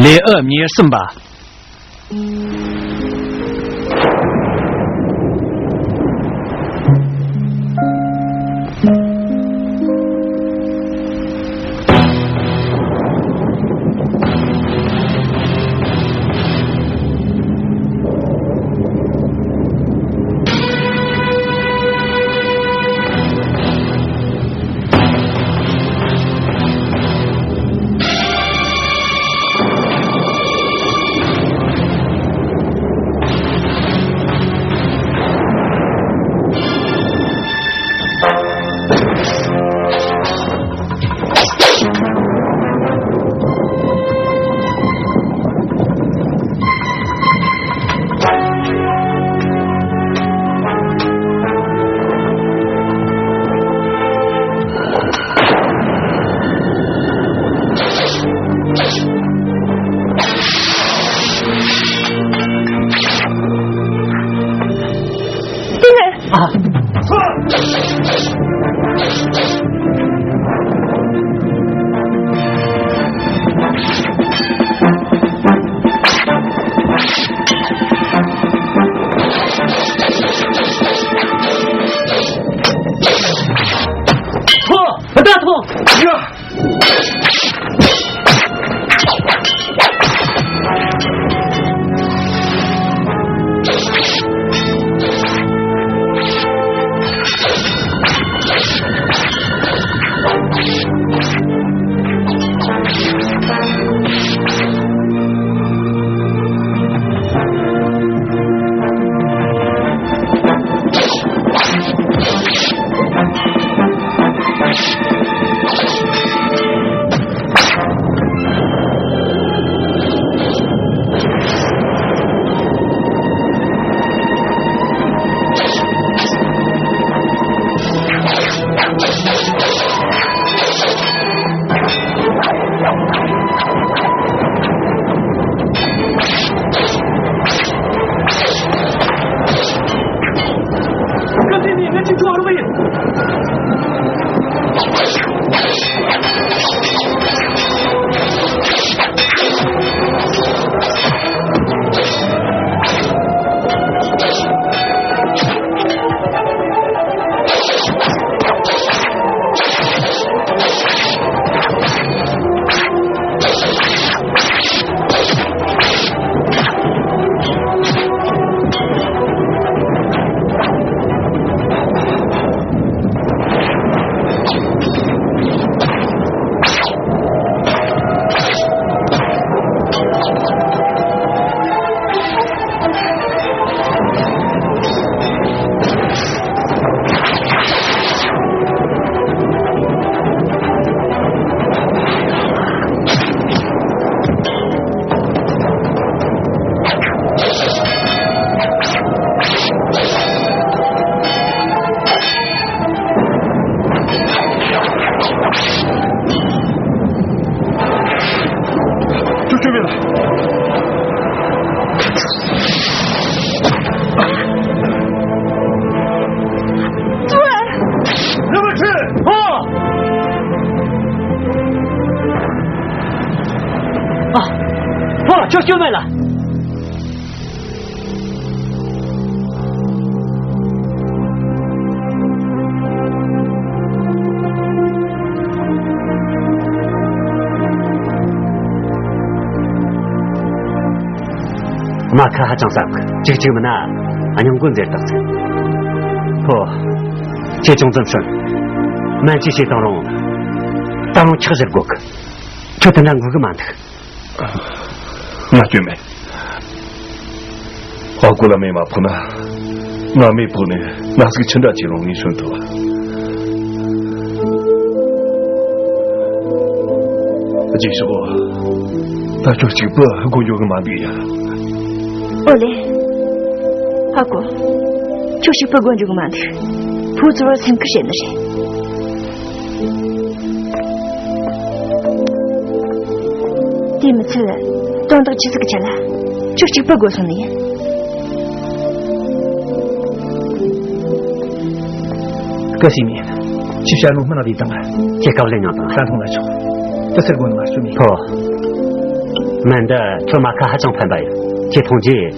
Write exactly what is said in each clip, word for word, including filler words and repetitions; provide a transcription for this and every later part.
ལེའུ་ཉེར་གསུམ་པ། ཐོ། བདག་ཐོ། ཡ། ཅོ་ཅོ་མེད་ལ། ཨ། ཨ། ཕོ་ཅོ་ཅོ་མེད་ལ། རྨ་ཁ་ཧ་ཅང་ཟབ་གི། གཅིག་གཅིག་མིན་ན་སྙིང་གོ་འཛེར་དག་ཚིག་ཕོ། ཁྱེད་ཅུང་ཙམ་སོན། སྨན་བཅོས་བྱེད་བཏང་རུང་། ད་རུང་འཁྱག་བཞུར་དགོས་གི། ཁྱོད་དེ་འདྲ་འགུལ་གི་མ་འདུག་ང་སྐྱོན་མེད། ཨ་ཁུ་ལ་མེ་མ་ཕོག་ན། ང་མེ་ཕོག་ནས་ན་ཟུག་ཆི་འདྲ་ཆེ་རུང་ངས་ཤོད་ཐུབ། རྗེས་ཕྱོགས་ད་ཁྱོད་གཅིག་པུ་སྒོ་འགྱོ་གི་མ་འདུག་ཡ། ཨོ་ལེ། ཨ་ཁུ། ཁྱོད་གཅིག་པུ་སྒོ་འགྱོ་གི་མ་འདུག་ཕོ་ཚོར་བ་སེམས་ཁུར་བྱེད་ནི་རེད། དེ་མི་ཚད། དོན་དག་ཇི་ཟིག་གི་ཆེད་ལ། ཁྱོད་གཅིག་པུ་སྒོ་སོང་ནི་ཡིན། སྐུ་སྲས་མིན། ཅི་བྱ་ནོ་མིན་ན་དེ་དང་། ཁྱེད་སྐབས་ལས་མྱོང་དང་། ད་མཐོང་ལ་ཆོག་ད་ཟེར་དགོས་ནི་མ་བྱུང་མི། ཕོ། མི་འདི་ཁྱོད་མ་ཁ་ཧ་ཅང་ཕན་པ་ཡོད། ཁྱེད་མཐོང་རྗེས།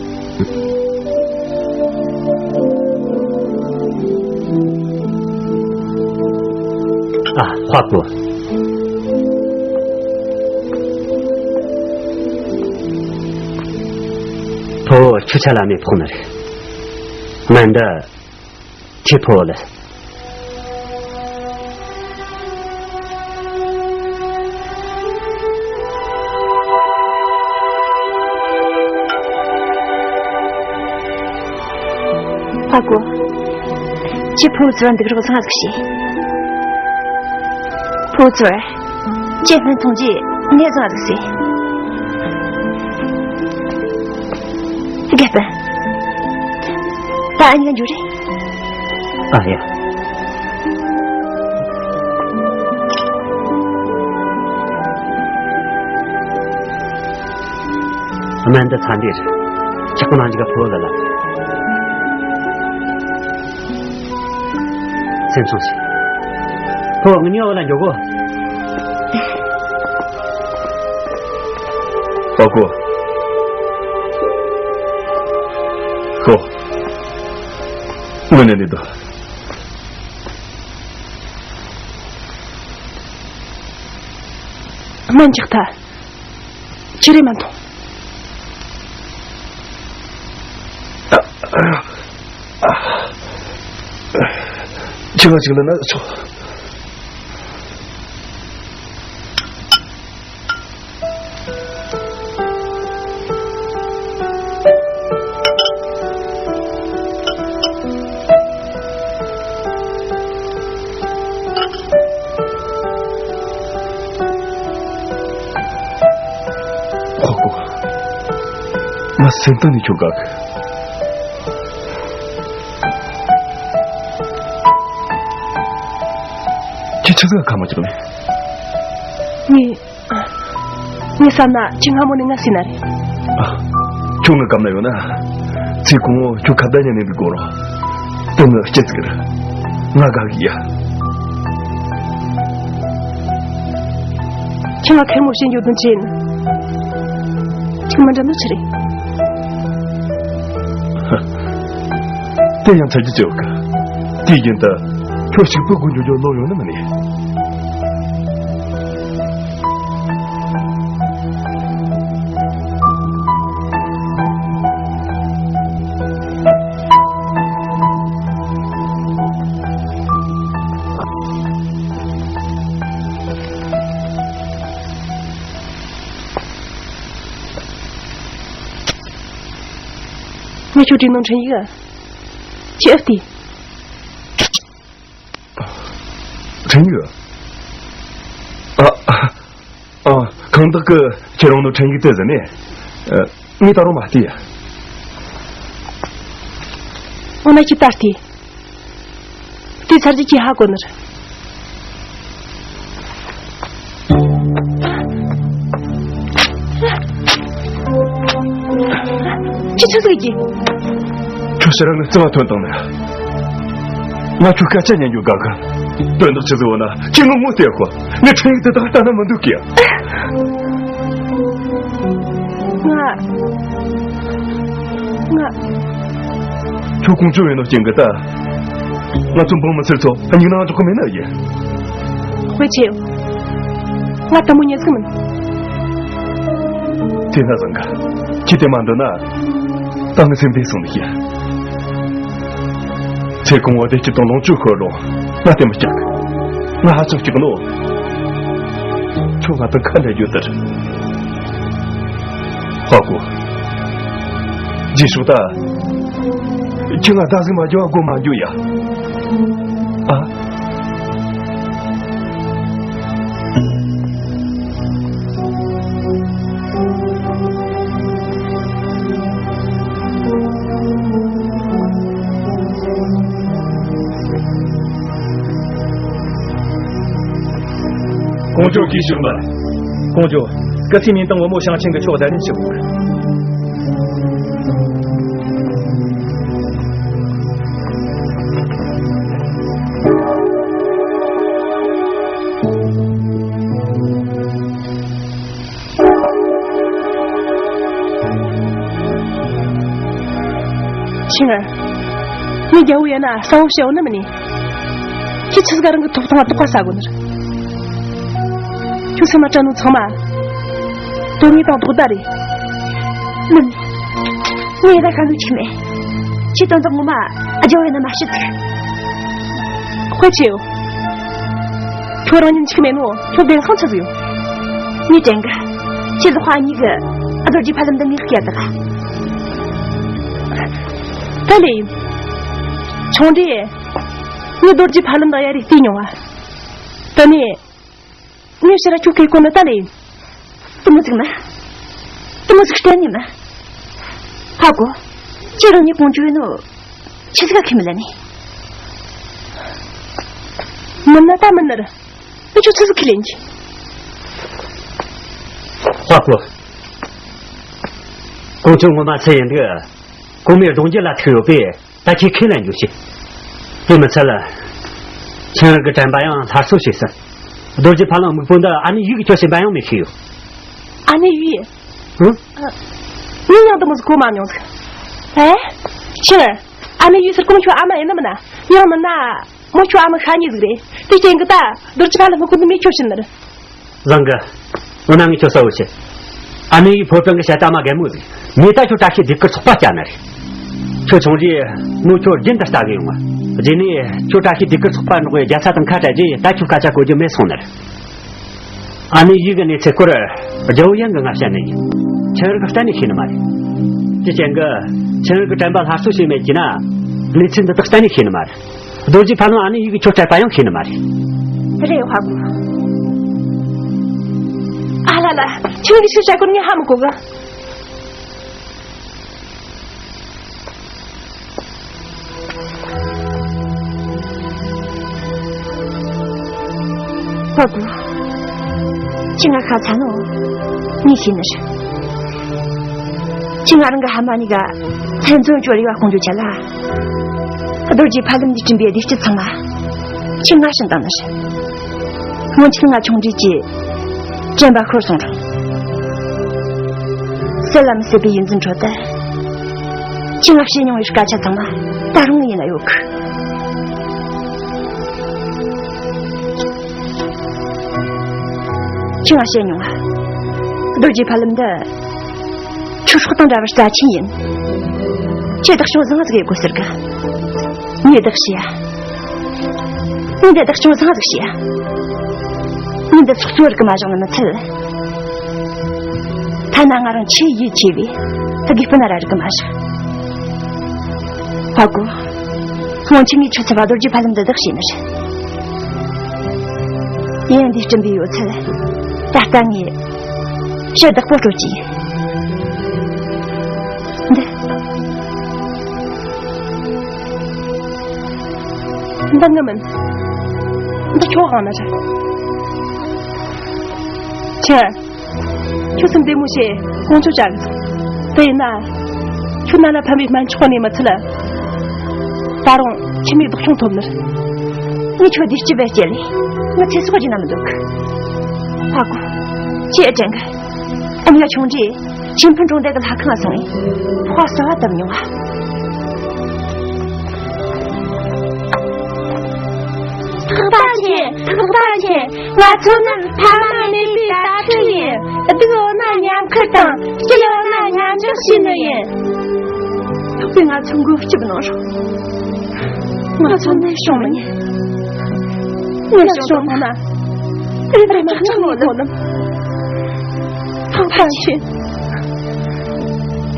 ཨ། ཧ་གོ། ཕོ། ཁྱོད་ཆ་ལ་མེ་ཕོག་ནི་རེད། མི་འདི། ཁྱེད་ཕོ་ལ། ཕ་གོ། ཁྱེད་ཕོ་ཚོར་འདུག་རོགས་ཚང་ཟིག་བྱེད། ཕོ་ཚོར། ཁྱེད་སྨན་འཐུང་རྗེས་ནས་བཟུང་ཟིག་ཟེར། དགེ་སྤུན། ད་ཨ་ནི་ག་འགྱོ་རེད། ཨ་ཡ། སྨན་འདི་ཚ་འདི་རེད། ཆག་པ་ནང་གི་ཕོ་ལ་ལ། སེམས་སོང་ཞིག་ཕོ། ངི་ཉོ་བ་ལ་འགྱོ་གོ། ཨོ་གོ། ཧོ། ངོ་ནས་ནི་དོ། སྨན་ཆག་ཐལ། ཅི་རེད་མ་མཐོང་། ཁྱི་ང་ཅིག་ལ་ན་ཆོག་ཧོ་ཀོ། ང་སེམས་གཏིང་ནས་ཁྱོད་དགའ་གི། ཁྱེད་ཆི་ཟིག་ཁ་མ་གྲག་ནས། ངས། ངས་བསམ་ན་ཁྱེད་སྔ་མོ་ནས་ང་སྲིད་ན་རེད། ཨ། ཁྱོད་ངའི་གམ་ན་ཡོད་ན། ཚེ་གང་བོ་ཁྱོད་ཁ་བརྡ་ཉན་ནས་འདུག་དགོས་རོགས། དེ་ནི་སྐྱིད་ཟིག་རེད། ང་དགའ་གི་ཡ། ཁྱེད་ང་ཁེར་མོ་བྱེད་འཇོག་དོན་ཅི་ཡིན། ཁྱེད་མི་འདྲ་ནི་ཆི་རེད། དེ་ཡང་ཚ་རྒྱུ་ཅི་ཡོད་གི། དེའི་རྒྱུན་དུ་ཁྱོད་ཕྱུག་པོའི་སྒོ་འགྱོ་རྒྱུ་ལོ་ཡོང་ནི་མིན་ནས། ངས་ཁྱོད་བྲིས་ནང་འཕྲིན་ཡིག་ཁྱེད་ཨེ་བལྟས། འཕྲིན་ཡིག་ཨ། ཨ། ཨ། གང་དག་གི་ཁྱེད་རང་ནོ་འཕྲིན་ཡིག་དེ་ཟིན་ནས། ངས་ད་རུང་མ་བལྟས། འོ་ན་ཁྱེད་ད་བལྟས། དེ་ཚར་གྱི་ཁྱེད་ཧ་གོ་ནི་རེད། ཁྱེད་ཆི་ཟིག་གི། ཁྱོད་ཕྱི་ར་ནས་རྩིབ་བ་ཐོན་བཏང་ནས། ང་ཁྱོད་སྐད་ཆ་ཉན་རྒྱུ་དགའ་གི། དོན་དག་ཆི་ཟིག་འོ་ན་ཁྱེད་ངོ་ངོ་བལྟས་ཁོ། ངས་འཕྲིན་ཡིག་དེ་དག་ལྟ་ན་མི་འདུག་གི། ང་། ང་། ཁྱོད་ཀོང་ཇོ་ཡིན་ནོ་རྐྱེན་གྱིས་ད། ང་ཚོ་འབངས་མི་སེར་ཚོ་སྙིང་ནང་འཇོག་གི་མེད་ནི་ཡིན། དཔེ་ཆེ་ཡོད། ང་དེ་མོ་ཉེས་ཟིག་མིན། དེ་ན་བཟང་གི། ཁྱེད་དེ་མ་འདོད་ན། ད་ངའི་སེམས་བདེ་སོང་ནི་ཡིན། ཚེ་གང་བོ་བདེ་སྐྱིད་དང་ལོངས་སྤྱོད་ཤོར་རུང་ང་དེ་མི་སྐྲག་ང་ཧ་ཅང་སྐྲག་ནོ། ཁྱོད་ང་དང་ཁ་འབྲལ་རྒྱུ་དེར། ཧ་གོ། རྗེས་ཕྱོགས་ད། ཁྱེད་ང་ད་གཟིགས་མ་རྒྱུ་བ་སྒོ་མ་འགྱོ་ཡ། ཨ། ཀོང་ཇོ་གིས་ཞུ་མ། ཀོང་ཇོ། སྐུ་ཚེའི་མིང་དང་བུ་མོ་ཞིང་ཆེན་གྱི་ཕྱོགས་བདའ་ལེན་ཞུ་དགོས། ངས་རྒྱལ་བོ་ཡིན་ན་གསང་བོ་བཤད་འོ་ན་མིན་ནི། ཁྱེད་ཆི་ཟིག་ག་རང་གི་ཐོབ་ཐང་ལ་དོགས་པ་ཟ་དགོས་ནི་རེད། ཁྱོད་སེམས་ལ་དྲན་ནོ་ཚང་མ་དོན་དངོས་དང་ལྡོག་ཟླ་རེད། མིན། ངས་ད་ཤ་ནུ་ཆིག་མེད། ཁྱེད་དོན་དག་ངོ་མ་རྒྱལ་བོ་ཡིན་ན་མ་བཤད་ཐུབ། དཔེ་ཆེའོ། ཁྱོད་རང་ཉིད་འཆུག་མེད་ནོ། ཁྱོད་བདེན་དཔང་ཆི་ཟིག་ཡོད། ངས་དྲན་གི། ཁྱེད་ལོག་ཨ་ནི་གི་རྡོ་རྗེ་ཕ་ལམ་འདི་ངས་བསྐྱལ་དག། ད་ལེ་ཡིན། ཆུང་འདྲིས། ངས་རྡོ་རྗེ་ཕ་ལམ་དང་ཡ་རེ་བལྟས་མྱོང་ང་། ད་ནི། ངས་ཕྱིར་ར་ཁྱོད་སྐད་གོ་ནི་ད་ལེ་ཡིན། དུ་མོ་ཟིག་མ། དུ་མོ་ཟིག་གཏན་ནས་མ། ཧ་གོ། ཁྱེད་རང་ཉིད་ཀོང་ཇོ་ཡིན་ནོ། ཆི་ཟིག་ག་ཁས་མི་ལེན་ནི། མིན་ན་ད་མིན་ནི་ར། ཨེ་ཁྱོད་ཆི་ཟིག་ཁས་ལེན་གྱི། ཧ་གོ། ཀོང་ཇོ་ངོ་མ་སུ་ཡིན་འདུག། གོང་མའི་གདུང་རྒྱུད་ལ་ཐུག་ཡོད་པས་ད་ཁྱེད་ཁས་ལེན་རྒྱུ་བྱེད། དེ་མི་ཚད་ལ། ཁྱེད་རང་གི་དྲན་པ་ཡང་སླར་གསོ་བྱས་ཟིན། རྡོ་རྗེ་ཕ་ལམ་སྨུག་པོ་འདི་ཨ་ནེ་ཡིས་གི་ཁྱོད་ཟིན་པ་ཡང་མི་ཤེས་ཡོད། ཨ་ནེ་ཡིས། ཧུ། ཨ། ངས་ཡང་དུ་མོ་ཟིག་གོ་མ་མྱོང་ཟིག། ཨེ། ཁྱེད། ཨ་ནེ་ཡིས་ཟེར་གོང་ཁྱོད་ཨ་མ་ཡིན་ནི་མིན་ན། ཡང་མིན་ན། མོ་ཁྱོད་ཨ་མ་ཤ་ཉེ་ཟིག་རེད། དེ་རྐྱེན་གི་ད་རྡོ་རྗེ་ཕ་ལམ་སྨུག་པོ་འདི་མོས་ཁྱོད་བྱིན་ནི་རེད། བཟང་གི། འོ་ན་ངས་ཁྱོད་གསལ་བོ་བྱེད། ཨ་ནེ་ཡིས་ཕོ་བྲང་གི་བཤད་གཏམ་མ་རྒན་མོ་ཟིག་མེད། ད་ཁྱོད་བཀྲ་ཤིས་ལྡེབས་དཀར་ཚོགས་པ་བསྐྱལ་ནི་རེད། ཁྱོད་ཆུང་རྗེས་མོ་ཁྱོད་རྒྱུན་དུ་ལྟ་གི་ཡོང་བ། རྗེས་ནས་ཁྱོད་བཀྲ་ཤིས་ལྡེབས་དཀར་ཚོགས་པ་འགྲོགས་པའི་རྒྱལ་ས་དང་ཁ་བྲལ་རྗེས་ད་ཁྱོད་སྐད་ཆ་གོ་རྒྱུ་མེད་སོང་ནི་རེད། ཨ་ནེ་ཡིས་གི་གནས་ཚུལ་སྐོར་རྒྱལ་བོ་ཡང་གི་ང་བཤད་ནི་ཡིན། ཁྱེད་རང་གི་གཏན་ནས་ཤེས་ནི་མ་རེད། དེ་རྐྱེན་གི་ཁྱེད་རང་གི་དྲན་པ་སླར་གསོ་བྱས་མེད་ཀྱི་ན། གནས་ཚུལ་འདི་དག་གཏན་ནས་ཤེས་ནི་མ་རེད། རྡོ་རྗེ་ཕ་ལམ་ཨ་ནེ་ཡིས་གི་ཁྱོད་སྤྲད་པ་ཡང་ཤེས་ནི་མ་རེད། རེད། ཧ་གོ། ཨ་ལ་ལ། ཁྱོད་ཀྱིས་ཤི་བྱ་སྐོར་ངས་ཧ་མི་གོ་གི། ཧ་གོ། ཁྱེད་ང་ཤ་ཚ་ནོ། ངས་ཤེས་ནི་རེད། ཁྱེད་ང་རང་གི་ཕ་མ་གཉིས་ཀ་ལྷན་འཛོམས་ཀྱི་རེ་བ་སྐོང་རྒྱུ་བྱ་ལ། རྡོ་རྗེ་ཕ་ལམ་འདིས་བསྐྲུན་པའི་བདེ་སྐྱིད་ཚང་མ་ཁྱེད་ང་བྱིན་བཏང་ནི་རེད། སྔོན་ཆད་ང་ཆུང་དུས་ཀྱི་དྲན་པ་ཤོར་སོང་རུང་། གསལ་ལ་མི་གསལ་བའི་ཡིད་འཛིན་ཁྲོད་དུ། ཁྱེད་ང་བཤད་མྱོང་བའི་སྐད་ཆ་ཚང་མ་ད་རུང་ཡིད་ལ་ཡོད་གི། ཁྱེད་ང་བཤད་མྱོང་ང་། རྡོ་རྗེ་ཕ་ལམ་འདི་ཁྱོད་སྲོག་དང་འདྲ་བར་རྩ་ཆེན་ཡིན། ཁྱེད་བདག་སྐྱོང་བཟང་ཟིག་ཡེད་དགོས་ཟེར་གི། ངས་བདག་བྱས་ཡ། ངས་འདི་བདག་སྐྱོང་བཟང་ཟིག་བྱས་ཡ། ངས་འདི་ཚོགས་གཙོ་རིག་གི་མ་བཞག་ན་མི་ཚད། ཐ་ན་ང་རང་ཆེས་ཡིད་ཆེས་པའི་དགེ་སྤུན་ན་ར་རིག་གི་མ་བཞག། ཧ་གོ། སྔོན་ཆད་ངས་ཁྱོད་ཚོ་བ་རྡོ་རྗེ་ཕ་ལམ་འདི་བདག་བྱས་ནི་རེད། ཡིན་ཡང་འདིས་བསྐྲུན་པའི་ཡོད་ཚད་ད་ལྟ་ངས་ཕྱིར་བདག་པོ་སྤྲོད་ཀྱི་ཡིན། འདི། འདི་ངའི་མིན། འདི་ཁྱོད་དབང་ནི་རེད། ཁྱེད། ཁྱོད་སེམས་བདེ་མོ་བྱས་ཀོང་ཇོ་བཅར་གི་སོང་། དེ་ཡིན་ན། ཁྱོད་ནང་ལ་ཕན་པའི་སྨན་མཆོག་ནས་མི་ཚུད་ལ། ད་རུང་ཁྱིམ་མིའི་བདག་སྐྱོང་ཐོབ་ནི་རེད། ངས་ཁྱོད་བདེ་སྐྱིད་པའི་སྐྱེལ་ལས་ངས་ཚེ་སྲོག་སྦྱིན་ན་མི་འདོད་གི། ཧ་གོ། ཁྱེད་ཨེ་དྲན་གི། ཨ་མྱེས་ཆུང་དུས་ཆེན་ཕུ་གྲོང་རྡལ་གྱི་ལྷ་ཁང་ལ་སོང་ངས་ཕོ་བ་གསོལ་བ་བཏབ་མྱོང་ང་། ཐག་པ་ཆེ། ཐག་པ་ཆེ། ང་ཚོ་ནི་ཕ་མ་མེད་པའི་དྭ་ཕྲུག་ཡིན། སྡུག་འོ་ན་མཉམ་ཁུར་དང་སྐྱིད་འོ་ན་མཉམ་འཇོག་བྱས་ནི་ཡིན། ཐག་པས་ང་ཚོ་མགོ་སྐྱབས་གནང་རོགས། ང་ཚོ་ནད་བྱུང་མི་ཉན། ནད་བྱུང་ན་རེམ་མ་ཆག་ནས་གོ་ལམ། ཐག་པ་ཆེ།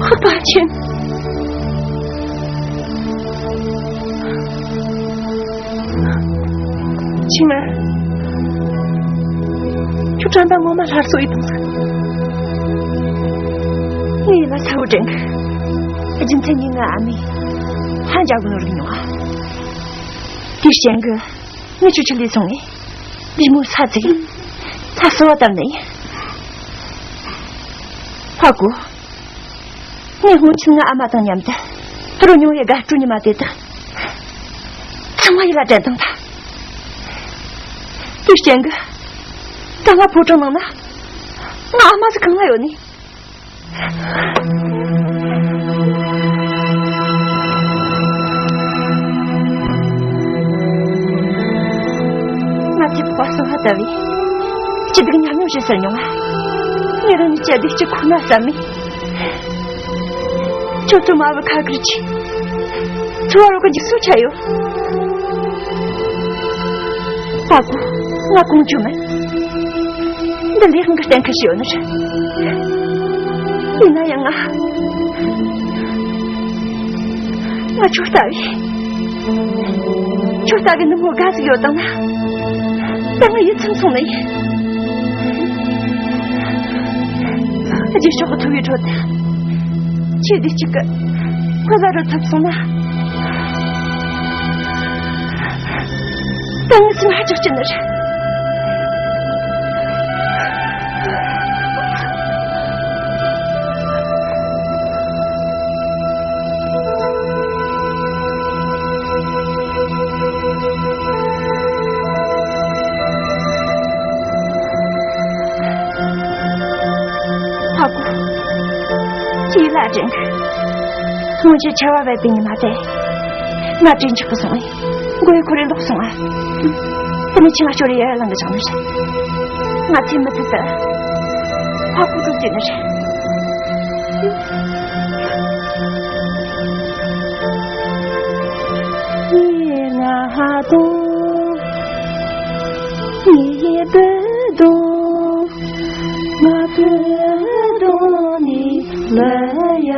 ཐག་པ་ཆེ། ཆི་མེད། ཁྱོད་དྲན་པ་ངོ་མ་སླར་གསོ་ཡེད་བཏང་ཟིག། ངས་ལ་ཚ་བོ་དྲན་གི། རྒྱུ་མཚན་ནི་ངའི་ཨ་མས་ཧ་འཇགས་གི་ནོར་གི་མྱོང་ང་། དེའི་རྐྱེན་གི་ངས་ཁྱོད་ཁྲིད་ལས་སོང་ངས། འདི་མོ་ས་ཚིག་ད་གསོལ་བ་བཏབ་ནི་ཡིན། ཧ་གོ། ངས་སྔོན་ཆད་ངའི་ཨ་མ་དང་མཉམ་དུ་རོལ་མྱོང་བའི་དགའ་སྤྲོ་ཉི་མ་དེ་དག་ཚང་མ་ཡིད་ལ་དྲན་བཏང་ཐལ། དེའི་རྐྱེན་གྱིས་ད་ང་ཕོ་བྲང་ནང་ན་ང་ཨ་མ་ཟིག་གང་ན་ཡོད་ནི། ལྟ་བུའི་སྐྱིད་སྡུག་མཉམ་མྱོང་བྱེད་ཟེར་མྱོང་ང་། ངས་རང་ཉིད་ཀྱི་བདེ་སྐྱིད་ཁོ་ན་བསམ་མེད། ཁྱོད་ཚོ་མ་བུ་ཁ་ཁར་གྱིས་འཚོ་བ་རོགས་གི་འཇིགས་སུ་ཆ་ཡོད། ཨ་ཁུ། ང་ཀོང་ཇོ་མིན། འདི་ལས་དབང་གི་གཏན་འཁེལ་བྱས་ཡོད་ནི་རེད། ཡིན་ན་ཡང་ང་། ང་ཁྱོད་ལྟ་བུའི། ཁྱོད་ལྟ་བུའི་ནུ་མོ་དགའ་ཟིག་ཡོད་དང་ན། ད་ངའི་ཡིད་ཚིམ་སོང་ནི་ཡིན། རྗེས་ཕྱོགས་ཀྱི་འཚོ་བའི་ཁྲོད་དུ། ཁྱེད་བདེ་སྐྱིད་ཀྱི་ཁོ་ལ་རོལ་ཐུབ་སོང་ན། ད་ངའི་སེམས་ཧ་ཅང་སྐྱིད་ནི་རེད། ཨ་ཁུ། ཁྱེད་ལ་དྲན་གི། སྔོན་ཆད་ཆར་བ་བབས་པའི་ཉི་མ་དེ། ང་དྲིན་ཆགས་པོ་སོང་བས། མགོ་ཡི་འཁོར་རེ་ལོག་སོང་ཨ། དེ་ནས་ཁྱེད་ང་ཞོར་ཡར་ལངས་གི་བཞག་ནི་རེད། ང་ཚེ་མུ་མཐུད་དུ་ཕ་ཁུ་ཐུག་བྱེད་ནི་རེད། ངའི་ང་ཧ་དོ། ངའི་བུ་དོ། ང་བུ་དོ་ནི་ལ་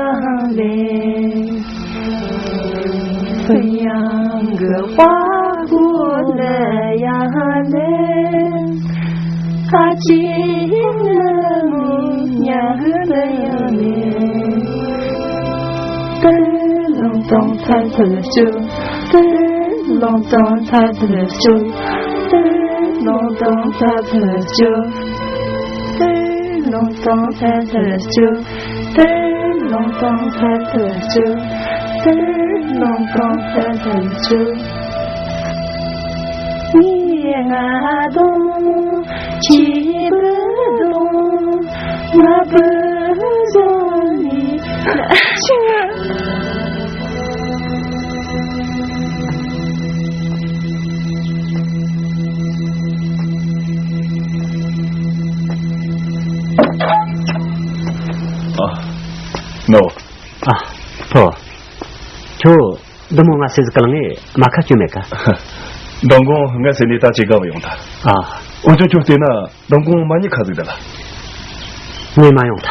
ཡང་ལེ། ཕུ་ཡང་གི་ཧ་གོ་ལ་ཡང་ལེ། ཁ་ཅིག་ནི་མི་ཉག་ལ་ཡང་ལེ། ཏི་ལོང་ཏོང་ཐ་ཐུ་ཅུ། ཏི་ལོང་ཏོང་ཐ་ཐུ་ཅུ། ཏི་ལོང་ཏོང་ཐ་ཐུ་ཅུ། ཏི་ལོང་ཏོང་ཐ་ཐུ་ཅུ། ཏི་ལོང་ཏོང་ཐ་ཐུ་ཅུ། ཏི་ལོང་ཏོང་ཐ་ཐུ་ཅུ། ངའི་ང་དོ། ཁྱེད་བུ་དོ། ང་བུ་དོ་ནི། ཨ། ནོ། ཨ། ཕོ། ཁྱོད། འདི་མོ་ང་སེ་ཟིག་གི་ལང་ངེ་མ་ཁ་སྐྱོན་མེད་ཀ། མདང་དགོང་ང་སེ་ནས་ད་ཅི་དགའ་བ་ཡོང་ད། ཨ། འོན་ཀྱང་ཁྱོད་བལྟས་ན་མདང་དགོང་མ་ཉི་ཁ་ཟིག་ད་ལ། ངས་མ་ཡོང་ད།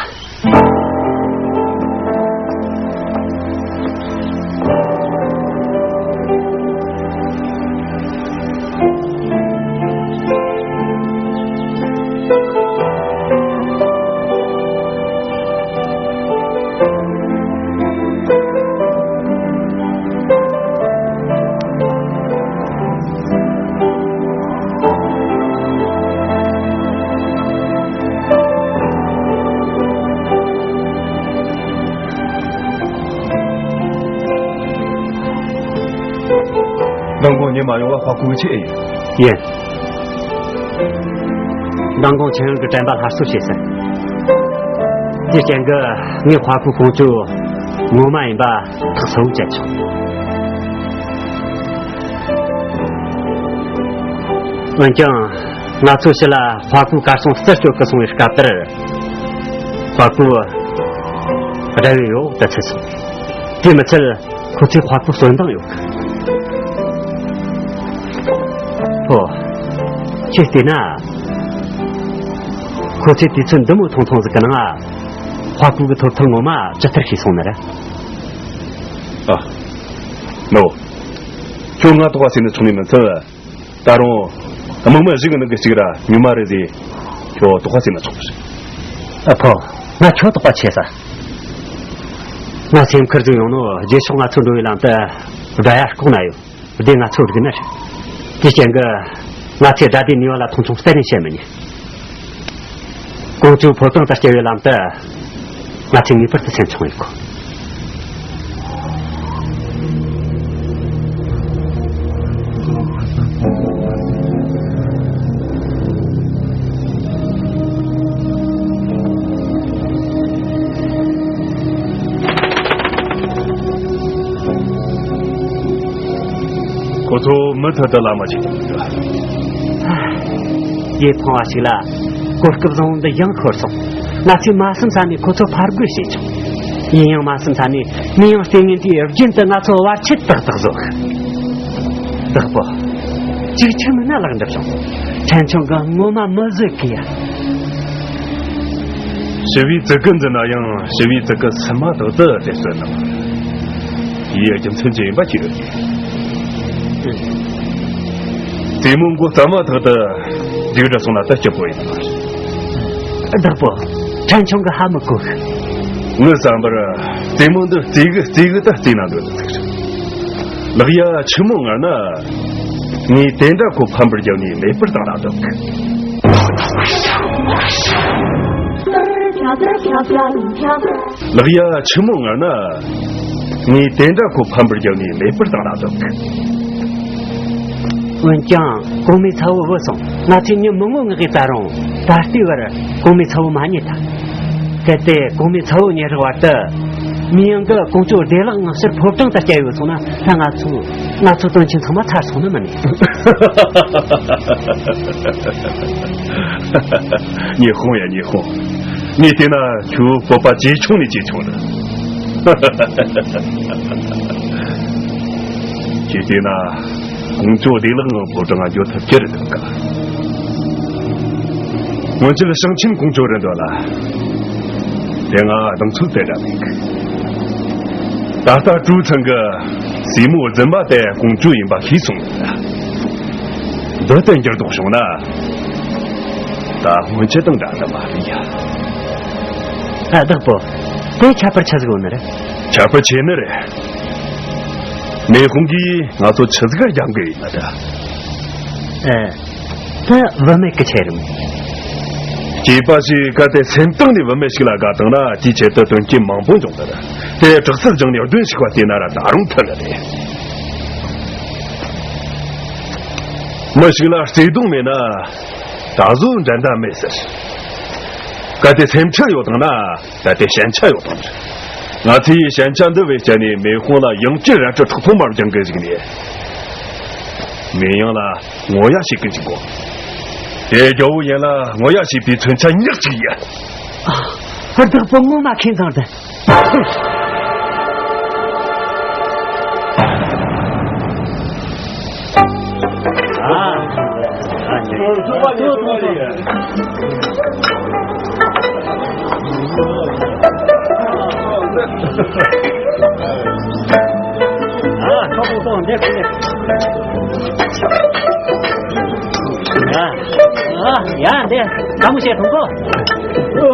མདང་དགོང་ཉི་མ་ཡོང་བ་ཧ་གོ་གི་ཆེ་ཨེ་ཡིན། ཡིན། མདང་དགོང་ཆེན་ཡོན་གྱི་དྲན་པ་སླར་གསོ་བྱེད་ཟེར། དེའི་རྐྱེན་གྱིས་ངས་ཧྭ་ཁུའི་ཀོང་ཇོ་ངོ་མ་ཡིན་པ་ཐག་ཚ་བོ་བཅད་ཆོག། འོན་ཀྱང་ང་ཚོ་ཕྱི་ལ་ཧྭ་ཁུའི་གར་སོང་རྩད་གཅོད་གི་སོང་བའི་སྐབས་དེར། ཧྭ་ཁུ་དགྲ་བོའི་འོག་ཏུ་ཚུད་སོང་། དེ་མི་ཚད། ཁོ་ཚོས་ཧྭ་ཁུ་གསོན་བཏང་ཡོད་གི། ཨོ། ཁྱེད་བལྟས་ན། ཁོ་ཚོས་དུས་ཚོད་འདི་མོ་ཐུང་ཐུང་ཟིག་གི་ནང་ང་། ཧྭ་ཁུ་གི་ཐོབ་ཐང་ངོ་མ་ཇི་ལྟར་ཤེས་སོང་ནི་རེད། ཨ། ནོ། ཁྱོད་ང་དོགས་པ་ཟིན་ནི་ཆུང་ནི་མི་ཚད། ད་རུང་། དམག་མི་རིགས་ནང་གི་གཅིག་ར་ཉུང་མ་རེད་ཟེ། ཁྱོད་དོགས་པ་ཟིན་ན་ཆོག་པ་རེད། ཨ་ཕོ། ང་ཁྱོད་དོགས་པ་ཆེ་ས། ང་སེམས་ཁུར་ཟིག་ཡོང་ནོ་རྗེས་ཕྱོགས་ང་ཚོ་འགྲོ་བའི་ལམ་དུ་དགྲ་ཡ་ལྐོག་ན་ཡོད། བདེ་ང་ཚོ་རིག་ན་རེད། དེའི་རྐྱེན་གྱིས་ང་ཚོས་དགྲ་སྡེའི་ནུས་པ་ལ་མཐོང་ཆུང་གཏན་ནས་བྱེད་མི་ཉན། ཀོང་ཇོ་ཕོ་བྲང་དུ་སྐྱེལ་བའི་ལམ་དུ་ང་ཚོས་ངེས་པར་དུ་སེམས་ཆུང་ཡོད་དགོས། ཁོ་ཚོ་མུ་མཐུད་དུ་ལམ་མ་ཆད་དུ་འགྲོ། རྗེས་ཕངས་པ་ཞིག་ལ་གོ་སྐབས་བཟང་བོ་འདི་ཡང་ཤོར་སོང་། ང་ཚོས་མ་བསམ་ས་ནས་ཁོ་ཚོ་ཕར་རྒོལ་བྱས་བྱུང་། ཡིན་ཡང་མ་བསམ་ས་ནས་མི་ཡང་ལྟས་ངན་དེས་རྒྱུན་དུ་ང་ཚོ་བར་ཆད་ཏག་ཏག་བཟོ་གི། བདག་པོ། ཅིག་ཆི་མིན་ན་ལག་འགྲུབ་བྱུང་། ཕྲན་ཆུང་གིས་ངོ་མ་མི་བཟོད་གི་ཡ། ཞི་བའི་བཙུགས་སྐུ་འཛིན་ན་ཡང་ཞི་བའི་བཙུགས་སྐུ་སུ་མ་ཐག་ཏུ་དེ་གསོད་གནང་། དེའི་རྒྱུ་མཚན་ཅི་ཡིན་པ་ཁྱེད་རང་གིས། བཙུན་མོ་མགོ་གཙང་མ་ཐག་ཏུ་རྒྱུགས་འགྲོ་སོང་ན་ད་སྐྱིད་པོ་ཡིན་པ་རེད། བདག་པོ། ཕྲན་ཆུང་གིས་ཧ་མི་གོ་གི། ངའི་བསམ་པར་བཙུན་མོ་འདི་རྩེ་གི་རྩེ་གི་ད་རྩེ་ན་འདོད་ཟིག་རེད། ལག་ཡ་ཆི་མོ་ངར་ན། ངས་དེ་འདྲ་ཁོ་ཕམ་པར་རྒྱབ་ནས་མེད་པར་བཏང་ན་འདོད་གི། ལག་ཡ་ཆི་མོ་ངར་ན། ངས་དེ་འདྲ་ཁོ་ཕམ་པར་རྒྱབ་ནས་མེད་པར་བཏང་ན་འདོད་གི། འོན་ཀྱང་གོང་མའི་ཚ་བོ་བུད་སོང་། ང་ཚོས་མྱི་མི་ངོ་ངག་གིས་ད་རུང་ད་ལྟའི་བར་གོང་མའི་ཚ་བོ་མ་རྙེད་ཐལ། གལ་ཏེ་གོང་མའི་ཚ་བོ་རྙེད་རག་བར་དུ། མི་ཡང་གི་ཀོང་ཇོ་བདེ་བླག་ངང་ཕྱིར་ཕོ་བྲང་དུ་བསྐྱལ་ཡོད་སོང་ན་ད་ང་ཚོ་ང་ཚོ་དོན་ཆེན་ཚང་མ་ཚར་སོང་ནི་མིན་ནས། ཉི་ཧོང་ཡ་ཉི་ཧོང་། ངས་བལྟས་ན་ཁྱོད་སྤོབས་པ་ཇེ་ཆུང་ནས་ཇེ་ཆུང་རེད། ཁྱེད་བལྟས་ན། ཀོང་ཇོ་བདེ་བླག་ངང་ཕོ་བྲང་ང་འགྱོ་ཐུབ་ཀྱི་རེད་འདུག་ག། སྔོན་ཆད་ཞིང་ཆེན་ཀོང་ཇོ་རེད་འདུག་ལ། དེ་སྔ་གདེང་ཚོད་དེ་འདྲ་མེད་གི། ད་ལྟ་ཀྲུའུ་ཚང་གི་སྲས་མོ་རྫུན་མ་དེ་ཀོང་ཇོ་ཡིན་པ་ཤེས་སོང་ཡོད་ལ། འདི་ལྟར་འགྱུར་ལྡོག་བྱུང་ན། ད་སྔོན་ཆད་དང་འདྲ་འདྲ་མ་རེད་ཡ། ཨ། བདག་པོ། དེ་ཁྱད་པར་ཆི་ཟིག་ཡོད་ནི་རེད། ཁྱད་པར་ཆེ་ནི་རེད། མེ་ཧོང་གིས་ང་ཚོ་ཆི་ཟིག་ག་རྒྱབ་གི་ཡིན་ན་འདྲ། ཨེ། ད་བུད་མེད་ཀྱི་ཆེད་རེད། སྐྱེས་པ་ཞིག་གལ་ཏེ་སེམས་གཏིང་ནས་བུད་མེད་ཞིག་ལ་དགའ་བཏང་ན་དེའི་ཆེད་དུ་དོན་རྐྱེན་མང་པོ་འབྱུང་གི་རེད། དེ་དྲག་རྩལ་སྦྱངས་ནས་གདོན་ཞིག་པ་བལྟས་ན་ར་ད་རུང་ཐུབ་ནི་རེད། མི་ཞིག་ལ་བརྩེ་དུང་མེད་ན་ད་གཟོད་འགྲན་ཟླ་མེད་ཟེར། གལ་ཏེ་སེམས་ཁྲལ་ཡོད་བཏང་ན། ད་ལྟའི་ཞན་ཆ་ཡོད་པ་རེད། ང་ཚོས་ཞན་ཆ་འདི་བེད་སྤྱད་ནས་མེ་ཧོང་ལ་ཡང་བསྐྱར་རལ་གྲི་ཁྲག་འཐུང་མར་འགྱངས་གི་བཅུག་ནས། མེ་ཡང་ལ་ངོ་ཡ་བྱེད་གི་འཇུག་གོ། དེ་རྒྱལ་བོ་ཡན་ལ་ངོ་ཡ་བྱེད་པའི་མཚོན་ཆ་ཉག་གཅིག་ཡིན། ཨ། བདག་པོ་ངོ་མ་མཁས་མཛངས་ལྡན། ཨ། ཨ། ཨ། ཨ། ཨ། ཡ། འདི་ག་མོ་བྱས་ཐོང་གོ།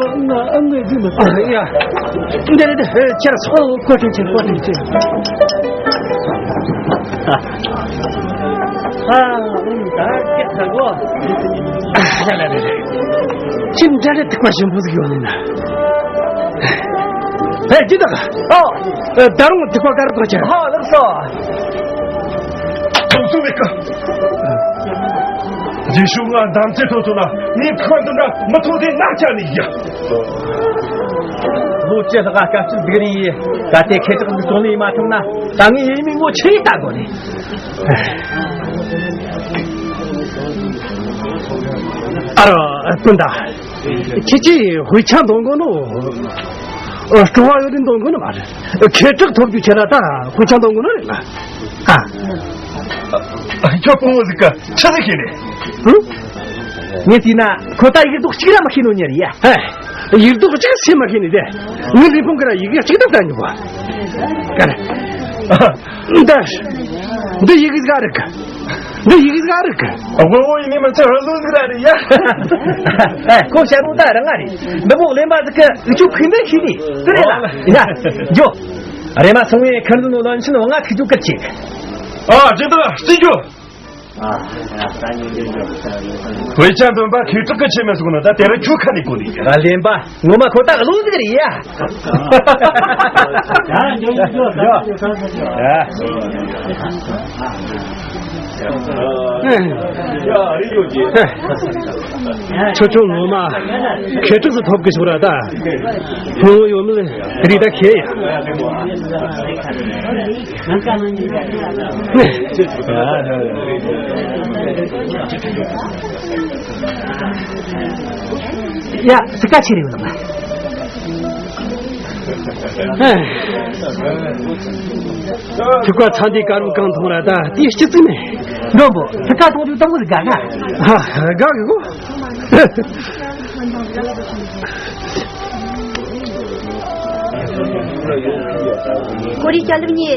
ཨ། ང་ཨ་ངའི་རྒྱུ་མི་ཨ། ཡ། འདི་རེད། འདི་ཁྱེད་སོ་ཁོ་ཁྲིད་ཆེ་ཁོ་ཁྲིད་ཆེ། ཨ། ཨ། ཨུམ། ད་སྐད་ཆ་གོ། ཁྱིམ་འདྲ་རེ་ཐིགས་པ་ཞིམ་པོ་ཟིག་ཡོད་ནི་ན། ཧེ། ཅི་ད། ཨོ། ད་རུང་ཐིགས་པ་དཀར་པོ་ཆེ། ཧ། ལགས་སོ། ཐུགས་སུ་མེད་ཀ། རྗེས་ཤུལ་ང་འདམ་རྩེ་ཐོག་ཐུག་ན་ངའི་ཐིགས་པ་འདི་འདྲ་མི་ཐོག་དེ་ནག་ཆ་ནི་ཡ། ལོ་བཅུ་ལྷག་ག་སྐབས་བཅུ་འདུག་རེད། ད་ལྟའི་ཁེ་གྲགས་འདི་གཏོང་ལེན་མ་ཐུབ་ན་ད་ངའི་ཡུལ་མི་ངོ་ཆེ་ལྟ་དགོས་ནི། ཨ་རོ། སྤུན་ཟླ། ཁྱེད་ཀྱིས་དཔེ་ཆ་འདོན་དགོས་ནོ། ཨ། སྤྲོ་བ་ཡོད་དེ་འདོན་དགོས་ནི་མ་རེད། ཁེ་གྲགས་ཐོབ་རྒྱུ་ཁྱེད་ར་ད་དཔེ་ཆ་འདོན་དགོས་ནི་རེད་ལ། ཨ། ཁྱོད་དཔོན་པོ་ཟིག་ག་ཆི་ཟིག་ཤེས་ནས། ཧུ། ངས་བལྟས་ན་ཁོ་ད་ཡིག་རྡོག་གཅིག་ར་མ་ཤེས་ནོ་ཉེ་རེད་ཡ། ཧེ། ཡིག་རྡོག་གཅིག་སེམས་མ་ཤེས་ནི་དེ། ངའི་ལུས་ཕུང་གི་ར་ཡི་གེ་གཅིག་ཏུ་བལྟ་མྱོང་བ། ག་རེ། འདི། འདི་ཡི་གེ་ཟིག་རེད་གི། འདི་ཡི་གེ་ཟིག་རེད་གི། དབུལ་བོ་ཡིན་ནི་མི་ཚེ་ཧུར་བཟོ་ཟིག་ར་རེད་ཡ། ཨེ། ཁོ་བཤད་རུང་ད་རང་ང་རེད། འདི་མོ་གླེན་པ་ཟིག་གི་འུ་ཆོ་ཁུངས་འདི་ཤེས་ནི་དེ་རེད་ལ། ཡ། འགྱོ། རེམ་མ་སོང་བས་ཁིར་འཛིན་ནོ་ལོན་ཆེན་འོང་ང་ཐུག་རྒྱུ་སྐད་ཆེ། ཨ། ཇི་ལྟར་རྩིས་རྒྱུ། དཔེ་ཆ་འདོན་པ་ཁེ་གྲགས་ཀྱི་ཆེད་མེད་སོང་ན་ད་དེ་རིང་ཁྱོད་ཁ་ནས་གོ་ནི་ཡིན། ཨ། གླེན་པ་ངོ་མ་ཁོ་ད་བློ་ཟིག་རེད་ཡ། ཡ། འགྱོ་འགྱོ་འགྱོ། ཡ། ཁྱོད་ཚོ་ངོ་མ་ཁེ་ཁྲི་སུ་ཐོབ་གི་ཤོག་ར་ད། ངོ་ཡོད་མེད་རི་ད་ཁེ་ཡ། ཡ་སི་ཀ་ཆེ་རེ་ཡོད་ལ། ཐུག་པ་ཚ་འདི་དཀར་མོ་གང་མཐོང་ར་ད་དེའི་སྤྱི་ཚིག་ནས། མགྲོན་པོ་ཐུག་པ་མཐོང་དུས་དང་པོ་ཟིག་དགའ་ན། ཨ་དགའ་གི་གོ། ཀོ་རི་ཤ་ལུབ་ཉེ།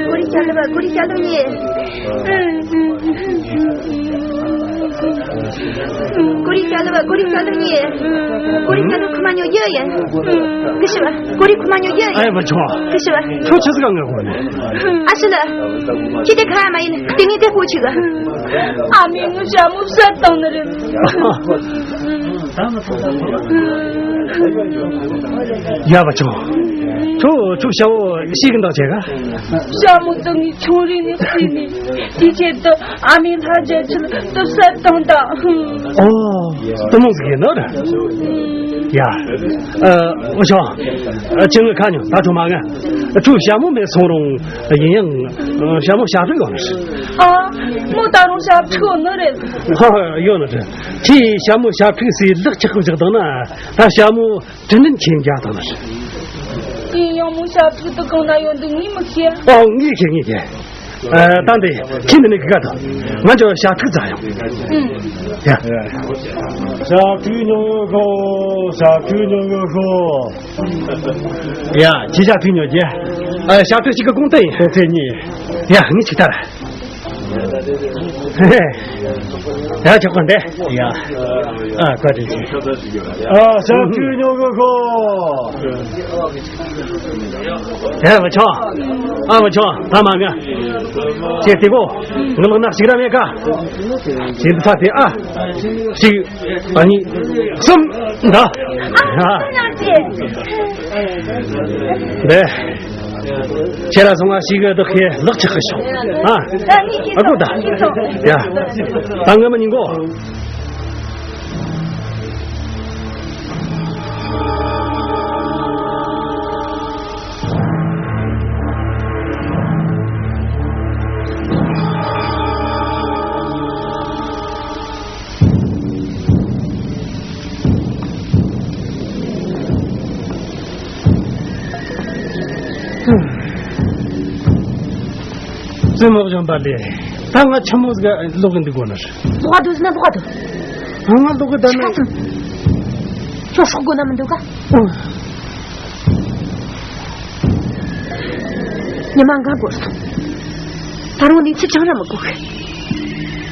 ཀོ་རི་ཤ་ལུབ་ཀོ་རི་ཤ་ལུབ་ཉེ། ཀོ་རི་ཤ་ལུབ་ཀོ་རི་ཤ་ལུབ་ཉེ། ཀོ་རི་ཤ་ལུབ་ཁུ་མ་ཉོ་རྒྱུ་ཡིན། ཀི་ཤི་བ་ཀོ་རི་ཁུ་མ་ཉོ་རྒྱུ་ཡིན། ཨེ་བ་ཆོ། ཀི་ཤི་བ། ཁྱོད་ཆི་ཟིག་ག་ངའི་གོ་ནས། ཨ་ཤི་ལ། ཁྱི་དེ་ཁ་མ་ཡིན་དེ་ངས་དེ་ཀོ་ཆི་ག་ཨ་མའི་ངའི་ཞྭ་མོ་བསད་བཏང་ནི་རེད། ཡ་བ་ཆོ། ཁྱོད་ཁྱོད་ཞྭ་མོ་ཤི་གི་འདུག་བྱས་ག་ཞྭ་མོ་དེ་ངའི་ཆུང་རིང་ནས་བརྩིས་ནས་དེའི་ཆེད་དུ་ཨ་མའི་ལྷ་རྒྱལ་ཁྲིར་དུ་བསད་བཏང་དང་། ཨོ། དེ་མོ་ཟིག་ཡིན་ནོ་རེད། ཡ། ཨ། འུ་ཆོ། ཁྱེད་ངའི་ཁ་ཉོ་ད་ཁྱོད་མ་ང་། ཁྱོད་ཞྭ་མོ་མེད་སོང་རུང་ཡིན་ཡང་ཞྭ་མོ་ཞྭ་ཕྲུག་ཡོད་ནི་རེད། ཨ། མོ་ད་རུང་ཞྭ་ཕྲུག་ཡོད་ནི་རེད། ཧ་ཧ་ཡོད་ནི་རེད། ཁྱེད་ཞྭ་མོ་ཞྭ་ཕྲུག་སའི་ལག་ཆག་གི་བཞག་བཏང་ན་ད་ཞྭ་མོ་དྲིན་ལན་ཁྱེད་རྒྱག་བཏང་ནི་རེད། དེ་ཡང་མོ་ཞྭ་ཕྲུག་དེ་གང་ན་ཡོད་འདུག་ངས་མི་ཤེས། ཨོ་ངས་ཤེས་ངས་ཤེས། ཨ། ད་འདི་ཁྱེད་འདི་ནས་གི་ག་དང་ང་ཚོ་ཞྭ་ཕྲུག་བཙལ་ཡོང་། ཡ། ཞྭ་ཕྲུག་ཉོ་གི་ཤོག་ཞྭ་ཕྲུག་ཉོ་གི་ཤོག་ཡ། ཁྱེད་ཞྭ་ཕྲུག་ཉོ་རྒྱུ། ཨ། ཞྭ་ཕྲུག་གཅིག་གི་གོང་ཏེ་ཡིན། གོང་ཏེ་གཉིས། ཡ། ངས་ཅིག་ལྟ་ར། ཡ། ཆོག་གོ་འདི། ཡ། ཨ། བཀའ་དྲིན་ཆེ། ཨ། ཞྭ་ཕྲུག་ཉོ་གི་ཤོག་ཡ། བུ་ཆུང་། ཨ། བུ་ཆུང་། ད་མ་ང་། ཁྱེད་དེ་གོ་ང་ལོག་ན་ཞིག་ར་མེད་ཀ་ཁྱེད་འདི་ཚ་དེ་ཨ། ཞིག་ཨ་ནི། གསུམ། ད། ཨ། བེ། ཁྱེད་ར་སོང་ང་ཞིག་གི་བདག་གི་ལག་ཆག་གི་ཤོག་ཨ། ཨ་ཀོ་ད། ཡ། ད་ང་མ་ཉིན་གོ་བཙུན་མོ་གཞོན་པ་ལས། ད་ང་ཆི་མོ་ཟིག་ལོག་གི་འདུག་གོ་ནར། ལོག་འདུག་ཟེར་ན་ལོག་འདུག་ང་ལོག་གི་ད་ཆི་ན། ཁ་ཚང་། ཁྱོད་སྲོག་དགོས་ན་མི་འདུག་ག་ཉི་མ་འགའ་འགོར་སོང་། ད་རུང་གནས་ཚུལ་ཅང་ར་མི་གོ་གི་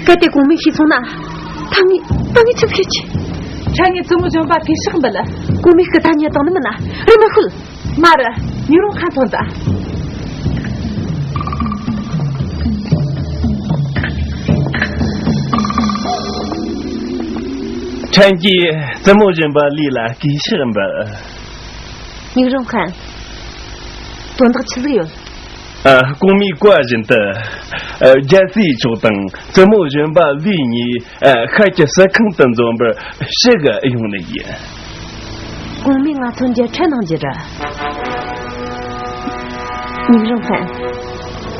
གལ་ཏེ་གོང་མས་ཤེས་སོང་ན། ད་ངས་ད་ངས་ཆི་ཟིག་བྱེད་ཀྱི། ཕྲན་ངས་བཙུན་མོ་གཞོན་པ་ཕེ་ཧྲག་འབུལ། གོང་མས་སྐུ་ད་ཉལ་བཏང་ནི་མིན་ན་རེ་མི་ཤོད། མ་རེད། ཉུག་རོང་ཁ་ཐོན་ད། ཕྲན་གྱིས་བཙུན་མོ་གཞོན་པ་ལི་ལ་གུས་ཕྱག་འབུལ། ཉུག་རོང་ཁ། དོན་དག་ཆི་ཟིག་ཡོད། ཨ། གོང་མའི་བཀའ་བཞིན་དུ། ཨ། རྒྱལ་སྲས་མཆོག་དང་བཙུན་མོ་གཞོན་པ་ལི་གཉིས། ཨ། ཤར་གྱི་ཟུར་ཁང་དུ་འཛོམས་པར་ཞུ་གི་ཡོང་ནི་ཡིན། གོང་མས་ང་ཚོ་མཇལ་འཕྲད་གནང་རྒྱུ་རེད། ཉིན་རང་ཕན།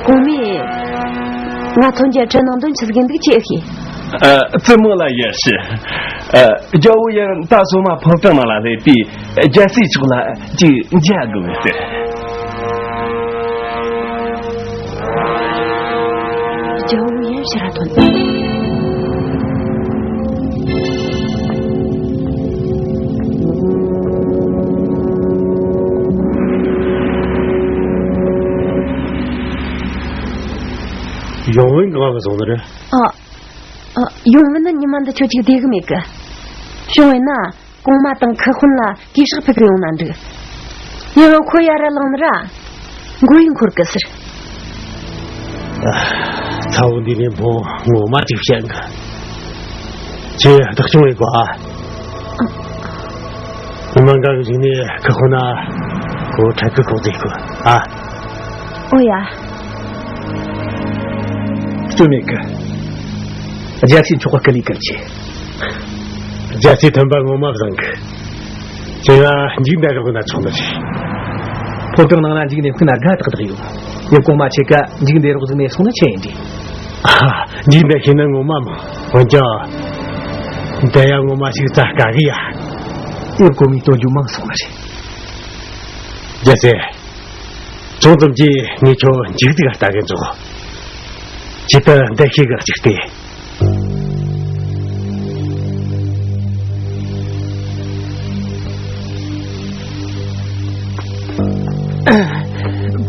གོང་མས་ང་ཚོ་མཇལ་འཕྲད་གནང་དོན་ཆི་ཟིག་ཡིན་འདུག་ཅེས་ཤེས། ཨ། བཙུན་མོ་ལ་ཡར་ཞུ། ཨ། རྒྱལ་བོ་ཡང་ད་སོ་མ་ཕོ་བྲང་ནང་ལ་སླེབས་དུས་རྒྱལ་སྲས་མཆོག་ལ་ཅིག་མཇལ་དགོས་པས་ཟེར། རྒྱལ་བོ་ཡང་ཕྱིར་ཐོན། ཡོང་བའི་འགངས་པ་སོང་ནི་རེད། ཨ། ཨ། ཡོང་བ་ནི་ཉི་མ་འདི་ཁྱོད་ཅིག་བདེ་གི་མེད་གི་བྱུང་བས་ན། གོང་མ་དང་ཁུ་དཔོན་ལ་གུས་ཕྱག་ཕུལ་གི་ཡོང་ན་འགྲིག་ཡིན་རུང་ཁོ་ཡར་ར་ལངས་ནི་ར། མགོ་ཡིས་འཁོར་གི་ཟེར། ཚ་བོ་འདི་ནས་འབོ་ངོ་མ་ཅིག་བཤད་འགའ། ཁྱེད་བདག་སྐྱོང་ཡེ་གོ་ཨ། ཉི་མ་འགའ་གི་རིང་ནས་ཁུ་དཔོན་ན་ཁོ་ཁྲ་ཁུ་ཁོག་ཏེ་གོ་ཨ། ཨོ་ཡ། རྩོད་མེད་གི། རྒྱལ་སྲས་མཆོག་གི་སྐུ་ལས་བཀུར་ཆེ། རྒྱལ་སྲས་མཐུན་པ་ངོ་མ་བཟང་གི། ཁྱེད་ལ་འཇིག་འདི་རོགས་ན་ཆོག་ནི་རེད། ཕོ་བྲང་ནང་ན་འཇིག་འདི་ཕུ་ན་དགའ་ཏག་ཏག་ཡོད། ཡབ་གོང་མ་ཁྱེད་ཀ་འཇིག་འདི་རོགས་ཟིག་མེད་སོང་ན་ཆི་ཡིན་འདི། ཨ། འཇིག་འདི་ཤེས་ན་ངོ་མ་མང་། འོན་ཀྱང་། འདི་ཡ་ངོ་མ་ཞིག་རྩ་དཀའ་གི་ཡ། ཡབ་གོང་མའི་སྟོན་རྒྱུ་མང་སོང་ནི་རེད། རྒྱལ་སྲས། ཅུང་ཙམ་གྱིས་ངས་ཁྱོད་འཇིག་ཏུ་ལྟ་གི་འཇོག་ཇི་ལྟར་འདི་ཤེས་གི་གཅིག་སྟེ།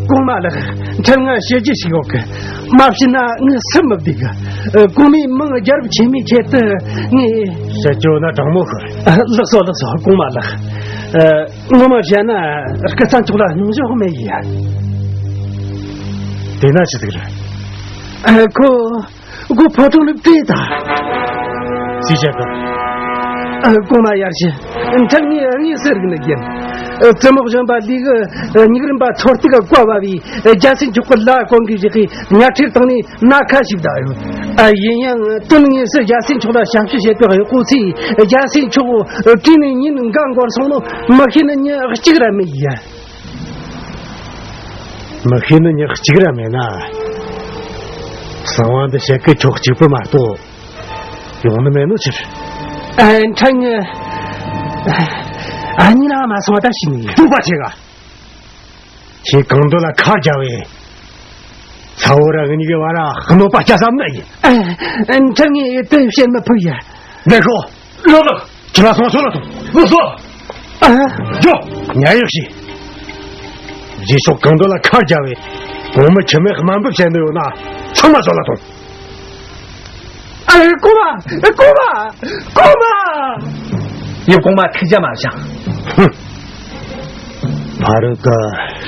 གོང་མ་ལགས། ཁྲལ་ང་བཤད་རྒྱུ་ཞིག་ཡོད་གི། མ་བཤད་ན་ངས་སེམས་མི་བདེ་གི། གོང་མའི་མིང་རྒྱལ་རབས་ཆེན་མོའི་ཆེད་དུ་ངས། བཤད་རྒྱུ་ན་དྲང་མོ་ཤོད། ལགས་སོ་ལགས་སོ་གོང་མ་ལགས། ངོ་མ་བཤད་ན་སྐུ་ཚ་མཆོག་ལ་སྙིང་རྗེ་མེད་ཡ། དེ་ན་ཅི་ཟིག་རེད། ཨ། ཁོ། སྒོ་ཕོ་བྲང་ནས་བྲོས་ད། སུས་བཤད་དོ། ཨ། གོང་མ་ཡར་ཞུ། ཁྲལ་ངས་དངོས་སུ་རིག་ནི་ཡིན། ཨ། བཙུན་མོ་གཞོན་པ་ལི་གི། ཨ། ཉུག་རིན་པ་ཐོར་ཏིག་ག་བཀོད་པ་བས། ཨ། རྒྱལ་སྲས་མཆོག་གི་ལ་གོང་གི་བཞག་གི་ཉ་ཁྲིར་བཏང་ནས་སྣ་ཁ་ཞིག་བདའ་ཡོད། ཨ། ཡིན་ཡང་དོན་དངོས་སུ་རྒྱལ་སྲས་མཆོག་ལ་ཞབས་ཞུ་བྱེད་པའི་གཡོག་པོ་ཚོས་རྒྱལ་སྲས་མཆོག་བྲོས་ནས་ཉིན་འགའ་འགོར་སོང་ནོ་མི་ཤེས་ནི་མྱི་གཅིག་ར་མེད་ཡ། མི་ཤེས་ནི་མྱི་གཅིག་ར་མེད་ན། གསང་བ་འདི་བཤད་གི་ཁྱོད་གཅིག་པུ་མ་གཏོགས་ཡོང་ནི་མེད་ནོ་ཕྱིར། ཨ། ཕྲན་ངས། ཨ་ནི་ན་མ་སོང་བ་ད་ཤི་ནི། ཐུག་པ་ཆེ་ག་ཁྱེད་གང་འདོད་ལ་ཁ་རྒྱབ་བས། ཚ་བོ་ར་ངེད་གཉིས་ཀྱི་བར་ར་གནོད་པ་སྐྱེལ་བསམ་ནི་ཡིན། ཨ། ཕྲན་ངས་དེ་བཤད་མི་ཕོད་ཡ། ལེགས་ཤོག་ལོ་ལགས། ཁྱེད་རང་སོང་ཚོ་ལ་ཐོངས། ལགས་སོ། ཨ། འགྱོ། ཉལ་ཡག་བྱོས། རྗེས་ཕྱོགས་གང་འདོད་ལ་ཁ་རྒྱབ་བས། གོང་མ་ཁྱིམ་མི་དམའ་འབེབས་བྱས་ནི་ཡོད་ན་ཚང་མ་བཟོ་ལ་ཐོངས། ཨ། གོང་མ། གོང་མ། གོང་མ། ཡབ་གོང་མ་ཐུགས་རྒྱལ་མ་བཞེངས། ཧུམ། ཕ་རོལ་གི་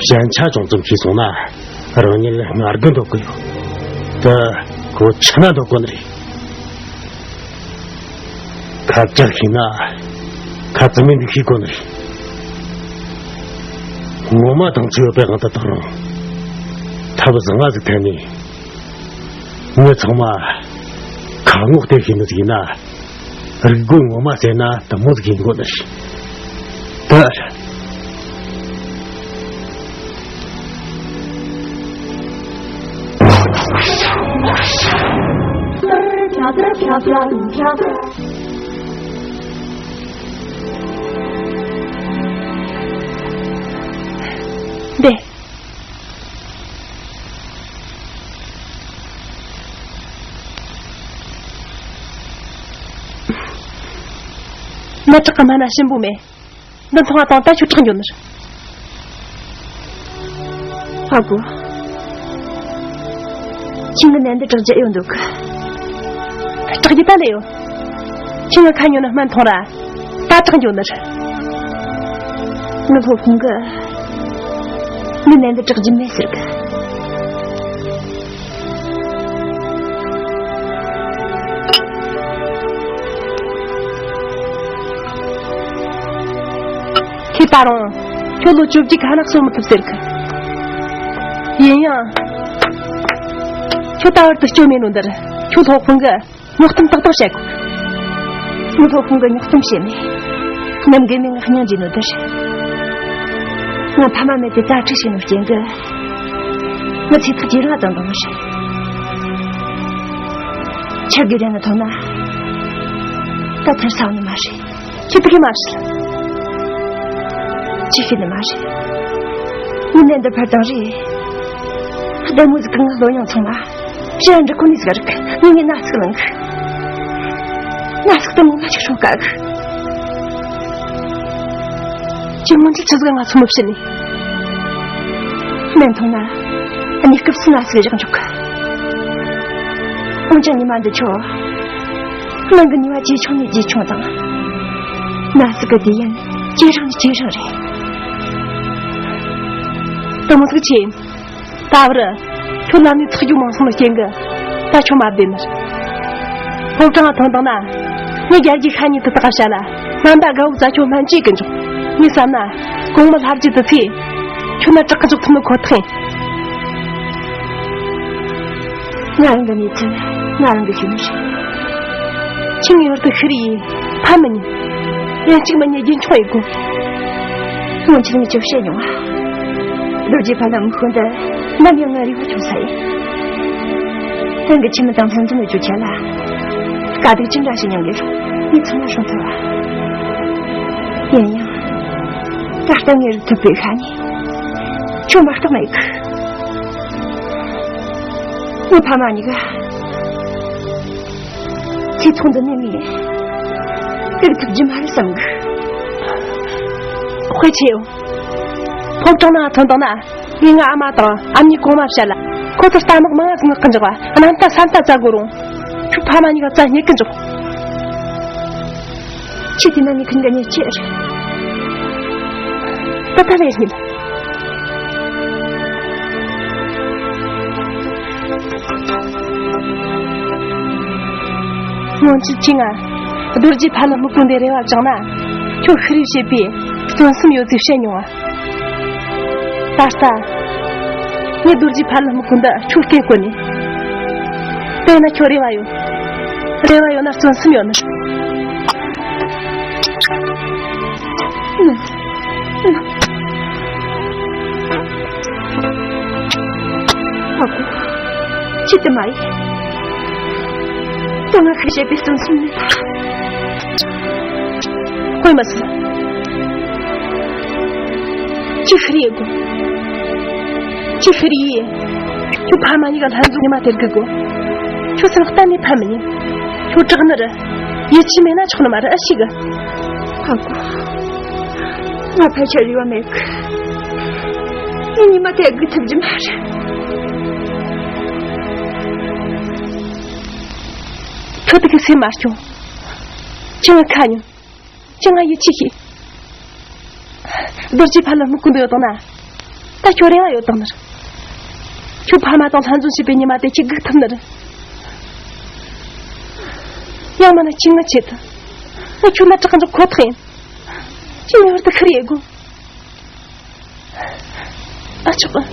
ཞན་ཆ་ཅུང་ཙམ་ཤེས་སོང་ན་རང་ཉིད་ལ་ངར་དགུ་འདོད་གི་ཡོད། དེ་ཁོ་ཆི་ན་འདོད་གོ་ནི་རེད། ཁ་བཅག་ཤེས་ན་ཁ་ཙི་མི་འདུག་ཤེས་དགོས་ནི་རེད། ངོ་མ་དང་ཚུལ་ཡོད་པའི་དབང་དུ་བཏང་རུང་། ཐབས་བཟང་ང་ཟིག་འཐེན་ནས། མི་ཚང་མ་ཁ་ངོ་བལྟས་ཤེས་ནི་ཟིག་ཡིན་ན། རིག་རྒོད་ངོ་མ་ཟེར་ན་དེ་མོ་ཟིག་ཡིན་དགོས་ནི་རེད། ད། འདི། ནད་དྲག་གི་སྨན་སྣ་ཞིམ་པོ་མེད། འདི་འཐུང་བ་དང་ད་ཁྱོད་དྲག་འགྱོ་ནི་རེད། ཨ་ཁུ། ཁྱེད་ཀྱི་ནད་འདི་དྲག་རྒྱུ་ཡོད་འདུག་དྲག་རྒྱུ་ད་ལས་ཡོད། ཁྱེད་ཀྱི་ཁ་ཉོ་ན་སྨན་འཐུང་ར། ད་དྲག་འགྱོ་ནི་རེད། ངའི་སློབ་དཔོན་གྱིས་ངའི་ནད་འདི་དྲག་རྒྱུ་མེད་ཟེར་གི། ཁྱེད་ད་རུང་ཁྱོད་ལོ་བཅོ་བརྒྱད་ཁ་ན་གསོ་མི་ཐུབ་ཟེར་གི། ཡིན་ཡང་། ཁྱོད་ད་བར་དུ་སྐྱོན་མེད་ནོ་འདིར་ཁྱོད་སློབ་དཔོན་གྱིས་རྙོག་གཏམ་ཏག་ཏག་བཤད་གོ། ངའི་སློབ་དཔོན་གྱིས་རྙོག་གཏམ་བཤད་མེད། ནམ་རྒས་མེད་ང་སྙིང་རྗེ་ནོ་འདིར། ང་ཕ་མ་མེད་དེ་ཙ་ཁྲིད་བྱས་ནོ་རྐྱེན་གྱིས། ང་ཚེ་ཐག་ཇེ་རིང་ང་བཏང་བཏང་བ་རེད། ཁྱེད་ཀྱི་རེ་ང་ཐོང་ན། ད་ཐར་ས་ནི་མ་རེད། ཁྱེད་ཀྱི་མ་རེད། ཅི་ཤེས་ནི་མ་རེད། ངའི་ནད་འདི་འཕར་དང་རེད། བདེ་མོ་ཟིག་གི་ང་ལོ་ཡང་ཚང་མ། ཞེ་འདྲ་ཁོ་ནི་ཟིག་རིག་ངས་ངས་ན་ཟིག་ལངས། ན་ཟིག་དེ་མོ་མ་ཞིག་སྲོག་ག་གི། ཁྱེད་སྔོན་ཆད་ཆི་ཟིག་ང་ཚོ་མི་བྱེད་ནི། སྨན་འཐུང་ན་གནས་སྐབས་སུ་ན་ཟིག་བཞག་འཇོག་གི། འོན་ཀྱང་ཉི་མ་འདི་ཆོ། སྨན་གྱི་ནུས་པ་ཇེ་ཆུང་ནས་ཇེ་ཆུང་དང་། ན་ཟིག་གི་དུས་ཡུན་ཇེ་རིང་ནས་ཇེ་རིང་རེད། དེ་མོ་ཟིག་ཆེ། ད་བར་ཁྱོད་ལམ་ནས་ཚགས་རྒྱུ་མང་སོང་ནི་རྐྱེན་གྱིས་ད་ཁྱོད་མ་བདེ་ནི། ཕོ་བྲང་ང་ཐོན་བཏང་ན། ངས་རྒྱལ་རྒྱུ་ཤ་ཉེ་དུ་དག་བཤད་ལ། སྨན་ཟླ་དགའ་བོ་རྩ་ཁྱོད་སྨན་བཅོས་གི་འཇོག་ངས་བསམ་ན། གོང་མ་ལྷ་རྒྱུད་དུ་ཚེ། ཁྱོད་ན་དྲག་གི་འཇོག་ཐུབ་ནི་ཁོ་ཐག་ཡིན། ང་རང་གི་གནས་ཚུལ་ང་རང་གིས་ཤེས་ནི་རེད། ཁྱེད་ངེས་པར་དུ་ཤི་རི་ཡིས་ཕམ་མི་ཉན། ཡང་གཅིག་མ་ཉན་རྒྱུན་འཁྱོངས་ཡེད་དགོས། སྔོན་ཆད་ངས་ཁྱོད་བཤད་མྱོང་ང་། རྡོ་རྗེ་ཕ་ལ་མི་ཤོང་དུ་ནམ་ཡང་ང་རེ་བ་བྱུང་ས་ཡིན། ཐེངས་གི་ཁྱིམ་མི་དང་ལྷན་འཛོམས་ཡོད་རྒྱུ་ཆེད་ལ། དཀའ་སྡུག་ཅི་འདྲ་ཞིག་མྱངས་ཡོད་རུང་ངས་ཚང་མ་སྲུང་ཐུབ་བ། ཡིན་ཡང་། ད་ལྟ་ངས་རུ་ཐུབ་པའི་ཤ་ནི། ཁྱོད་མ་གཏོགས་མེད་གི། ངའི་ཕ་མ་གཉིས་ཀ་ཚེ་ཐོག་འདི་ནས་ངས་སྐྱུག་ཐུབ་རྒྱུ་མ་རེད་བསམ་གི། དཔེ་ཆེ་ཡོད། ཕོ་བྲང་ནང་ཐོན་དང་ན། ངས་ང་ཨ་མ་དང་ཨ་མྱེས་གོང་མ་བཤད་ལ། ཁོ་ཚོར་རྟ་དམག་མང་ང་ཟིག་མངགས་གི་འཇོག་པ། གནམ་རྟ་ས་རྟ་བཙལ་དགོས་རུང་། ཁྱོད་ཕ་མ་གཉིས་ཀ་བཙལ་རྙེད་གི་འཇོག། ཁྱེད་དེ་ན་ནི་ཁུན་ག་ཉེ་ཆེར། ད་ད་རེ་ཉིན། སྔོན་ཆད་ཁྱེད་ང་རྡོ་རྗེ་ཕ་ལ་སྨུག་པོ་འདི་རེ་བ་བཅངས་ན། ཁྱོད་ཤི་རེ་བྱེད་པའི་བརྩོན་སེམས་ཡོད་ཚུལ་བཤད་མྱོང་ང་། ད་ལྟ། ངས་རྡོ་རྗེ་ཕ་ལ་སྨུག་པོ་འདི་ཁྱོད་སྐད་བསྐོན་ནས། དེ་ན་ཁྱོད་རེ་བ་ཡོད། རེ་བ་ཡོད་ན་བརྩོན་སེམས་ཡོད་ན། ཨ་ཁུ། ཅི་སྟེ་མ་ཡིན། ད་ང་ཁ་བཤད་པའི་བརྩོན་སེམས་མེད། དཔེ་མ་སྲིད། ཅི་ཤི་རེ་ཡེད་དགོས། ཅི་ཤི་རེ་ཡེད། ཁྱོད་ཕ་མ་གཉིས་ཀ་ལྷན་འཛོམས་ཉི་མ་དེར་སྒུག་དགོས། ཁྱོད་ཚོ་གཏན་ནས་ཕམ་མི་ཉན། ཁྱོད་དྲག་ནི་རེད། ཡིད་ཆེས་མེད་ན་ཆོག་ནི་མ་རེད། ཨ་ཞིག་གི། ཨ་ཁུ། ང་ཕལ་ཆེར་རེ་བ་མེད་གི། ངས་ཉི་མ་དེ་སྒུག་ཐུབ་རྒྱུ་མ་རེད། ཁྱོད་དེ་གི་སེམས་མ་སྐྱོ། ཁྱོད་ང་ཁ་ཉོན། ཁྱོད་ང་ཡིད་ཆེས་བྱེད། རྡོ་རྗེ་ཕ་ལ་སྨུག་པོ་འདི་ཡོད་དང་ན། ད་ཁྱོད་རེ་བ་ཡོད་དང་ནི་རེད། ཁྱོད་ཕ་མ་དང་ལྷན་འཛོམས་བྱེད་པའི་ཉི་མ་དེ་ཁྱེད་སྒུག་ཐུབ་ནི་རེད། ཡང་མིན་ན་ཁྱེད་ང་ཆེད་དུ། ང་ཁྱོད་ལ་དྲག་འཇོག་ཁོ་ཐག་ཡིན། ཁྱེད་ངེས་པར་དུ་ཤི་རེ་ཡེད་དགོས། ཨ་ཆོག་གི།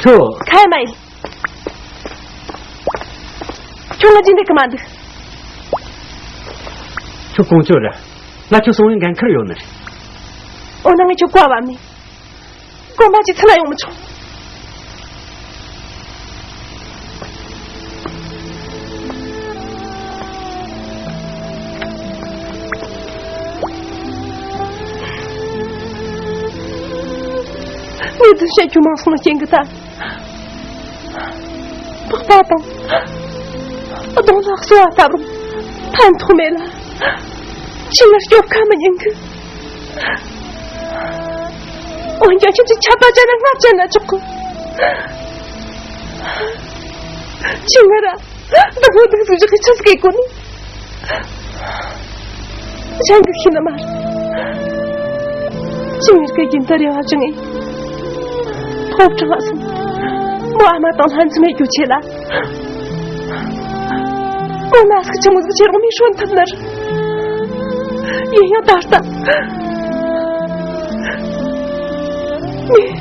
ཁྱོད། ཁ་ཡ་མ་ཡིན། ཁྱོད་ང་སྦྱིན་བདེ་གི་མ་འདུག། ཁྱོད་ཀོང་ཇོ་རེད། ང་ཁྱོད་སོང་བའི་འགན་ཁུར་ཡོད་ནི་རེད། འོ་ན་ངས་ཁྱོད་བཀའ་བབས་ནས། དགོན་པ་ཅིག་ཚུར་ལ་ཡོང་མི་ཆོག། ངས་འདི་བཤད་རྒྱུ་མང་སོང་ན་རྐྱེན་གྱིས་ད། པགས་པ་དང་། གདོང་ལ་གསོ་བ་བཏབ་རུང་ཕན་ཐོགས་མེད་ལ། ཁྱེད་ང་སྐྱོབ་ཁ་མི་ཉན་གི། འོན་ཀྱང་ཁྱེད་ཀྱིས་ཆད་པ་བཅད་ན་ང་བཅད་ན་ཆོག་གི། ཁྱེད་ང་ར་འདི་མོ་འདུག་ཟིག་བཞག་གི་ཆི་ཟིག་གི་གོ་ནི། གཞན་གྱིས་ཤེས་ནི་མ་རེད། ཁྱེད་ངེད་ཀྱི་རྒྱུན་དུ་རེ་བ་བཅངས་ངས། ཕོ་བྲང་ང་སོང་། མོ་ཨ་མ་དང་ལྷན་འཛོམས་ཡེད་རྒྱུ་ཆེད་ལ། མོ་ན་ཟུག་ཆི་མོ་ཟིག་ཆེ་རུང་མི་སྲུང་ཐུབ་ནི་རེད། ཡིན་ཡང་ད་ལྟ། ངས་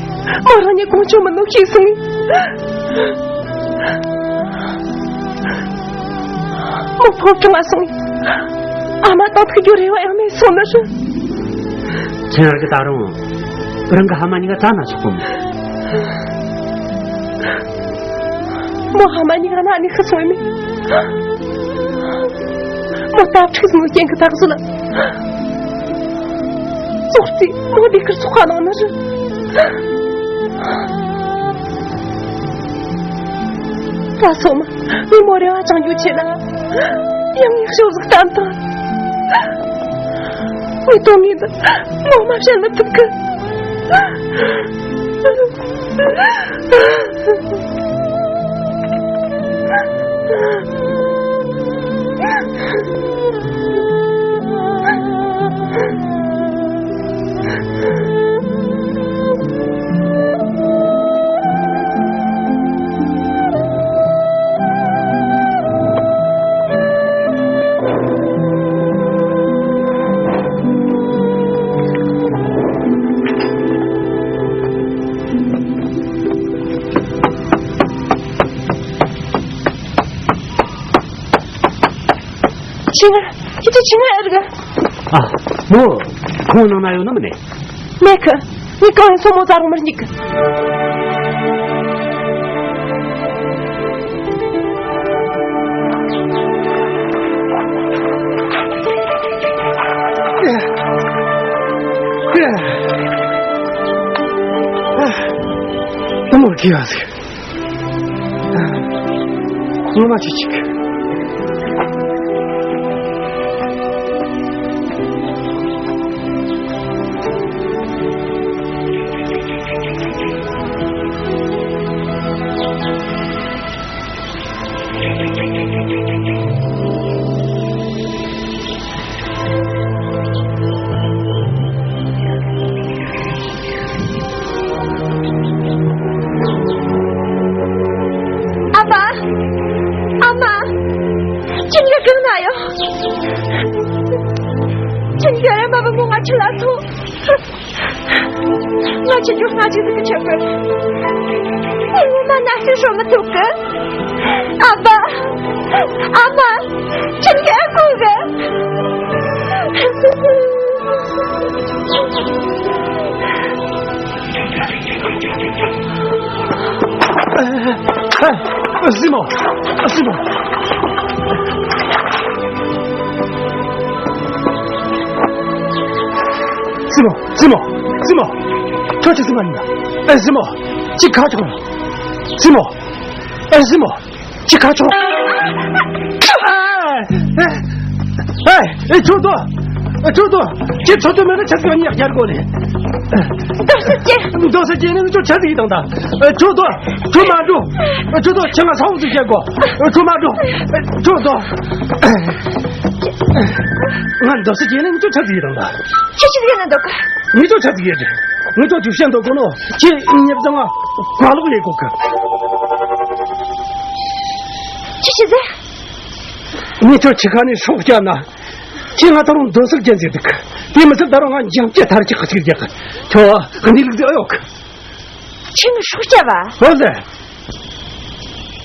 མོ་རང་ཉིད་ཀོང་ཇོ་མིན་ནོ་ཤེས་སོང་ངས། མོ་ཕོ་བྲང་ང་སོང་ངས། ཨ་མ་དང་ཐུག་རྒྱུ་རེ་བ་ཡང་མེད་སོང་ནི་རེད། ཁྱེད་རང་གིས་ད་རུང་རང་གི་ཕ་མ་གཉིས་ཀ་བཙལ་ན་ཆོག་གོ་མོ། མོ་ཕ་མ་གཉིས་ཀ་ན་ནས་ཤི་སོང་མེད། མོ་དྭ་ཕྲུག་ཟིག་ནོ་རྐྱེན་གྱིས་ད་གཟོད་ལ། ཙོག་ཙེ་མོ་ལས་ཀར་ཚོགས་ཁ་ནང་ན་རེད། ད་སོ་མ་ངས་མོ་རེ་བ་བཅང་རྒྱུ་ཆེད་ལ། ཡང་ངས་ཤོག་ཟིག་བསྟན་དང་། ངས་དོན་དངོས་འདི་ངོ་མ་བཤད་མི་ཐུབ་གི། ཁྱི་ང་ཁྱི་ཁྱི་ཁྱི་ང་ཨེ་རིག་ཨ། མོ། ཁོང་ནང་ན་ཡོད་ནམ་མིན། མེད་གི། ངས་གང་ཡང་སོ་མོ་ཟ་རུང་མི་རྙེད་གི། ཨ། མོ་གི་ཡ་ཟིག་ངོ་མ་ཅི་ཅིག་ཨ་མ། ཨ་མ། ཁྱེད་གཉིས་ཀ་གང་ན་ཡོད། ཁྱེད་གཉིས་ཀ་རེམ་མ་བུ་མོ་ང་ཁྲིད་ལ་ཐུག་ང་ཁྱེད་ཀྱི་སྔ་ཕྱི་ཟིག་གི་ཆེད་དུ། ངས་ངོ་མ་ན་ཤི་ཧྲོ་མི་ཐུབ་གི། ཨ་ཕ། ཨ་མ། ཁྱེད་ཀྱིས་ཨ་ཁུ་གི། ཨ། ཨ། སྲིང་མོ། ཨ། སྲིང་མོ། སྲིང་མོ། སྲིང་མོ། སྲིང་མོ། ཁྱོད་ཀྱིས་སྲིང་མོ་ཡིན་ན། ཨེ། སྲིང་མོ། ཅི་ག་ཆོག་ན། སྲིང་མོ། ཨེ། སྲིང་མོ། ཅི་ག་ཆོག་ཨ། ཨེ། ཨེ། ཁྱོད་དོ། ཨེ། ཁྱོད་དོ། ཁྱེད་ཚོ་དོ་མེད་ན་ཆ་ཚིག་གཉིས་རྒྱལ་དགོས་ནས། འདུག་སེ་བྱས། འདུག་སེ་བྱས་ནས་ཁྱོད་ཆ་ཚིག་དང་ད། ཨེ། ཁྱོད་དོ། ཁྱོད་མ་འགྲོ། ཨེ། ཁྱོད་དོ་ཁྱེད་ང་ས་འོག་ཏུ་བྱེད་དགོས། ཨེ། ཁྱོད་མ་འགྲོ། ཨེ། ཁྱོད་དོ། ང་འདུག་སེ་བྱས་ནས་ཁྱོད་ཆ་ཚིག་དང་ད། ཁྱེད་ཆ་ཚིག་ན་འདུག་ག་ངས་ཁྱོད་ཆ་ཚིག་ཡེད་དེ། ངས་ཁྱོད་ཅིག་བཤད་འདུག་གོ་ནོ། ཁྱེད་ཉེ་བཟང་ང་ག་ལོག་ཡེད་གོ་གི། ཁྱེད་ཆི་ཟེར། ངས་ཁྱོད་ཁྱི་ཁ་ནས་སྲོག་བསྐྱབས་ན། ཁྱེད་ང་ད་རུང་འདོད་སྲེད་ཅན་ཟེར་འདུག་དེ་མི་ཚད་ད་རུང་ང་འཇམ་སྐྱ་ཐར་གྱི་ཁ་ཅིག་རྒྱག་གི། ཁྱོད་འདི་ལུགས་ཟེར་ཨེ་ཡོད་གི། ཁྱེད་ངའི་སྲོག་བསྐྱབས་པ། འོ་ཟེར།